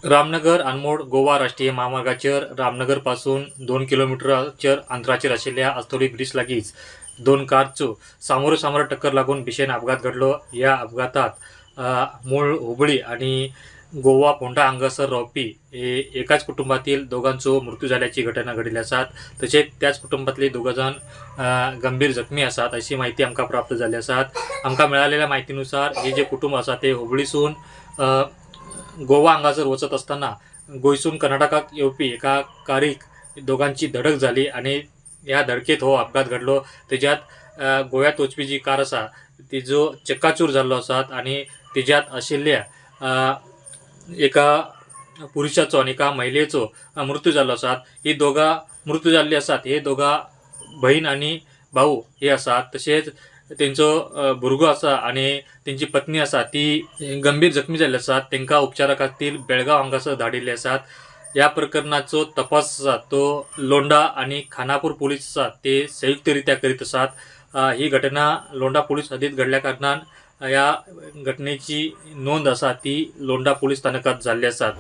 रामनगर अनमोड गोवा राष्ट्रीय महामार्गाचेर रामनगर पासून 2 किलोमिटराचेर अंतराचेर आशिल्ल्या अस्तोली ब्रिज लागींच 2 कारचो सामोरो टक्कर लागून भीषण अपघात घडलो. ह्या अपघातात मूळ हुबळी आणि गोवा फोंडा हांगासर रावपी एकाच कुटुंबातील दोघांचो मृत्यू झाल्याची घटना घडिल्ली आसात. तशेंच त्याच कुटुंबातली दोगां जाण गंभीर जखमी आसात अशी माहिती आमकां प्राप्त जाल्ली आसात. आमकां मेळालेल्या माहितीनुसार हे जे कुटुंब आसा ते हुबळीसून गोवा हांगासर वचत आसतना गोंयसून कर्नाटकाक येवपी एका कारीक दोगांची धडक जाली आनी ह्या धडकेत हो अपघात घडलो. तेज्यात गोव्यात वचपी जी कार आसा तिजो चक्काचूर जाल्लो आसात आनी तेज्यात आशिल्ल्या एका पुरुषाचो आनी एका महिलेचो मृत्यू जाल्लो आसात. ही दोगां मृत्यू जाल्ली आसात. हे दोगां बहीण आनी भाऊ हे आसात. तशेंच तेंचो भुरगो आसा आनी तेंची पत्नी आसा ती गंभीर जखमी जाल्ली आसात. तेंकां उपचारा खातीर बेळगांव हांगासर धाडिल्ले आसात. ह्या प्रकरणाचो तपास आसा तो लोंडा आनी खानापूर पोलीस आसात ते संयुक्तरित्या करीत आसात. ही घटना लोंडा पोलीस हद्दीत घडल्या कारणान ह्या घटनेची नोंद आसा ती लोंडा पोलीस स्थानकात जाल्ली आसात.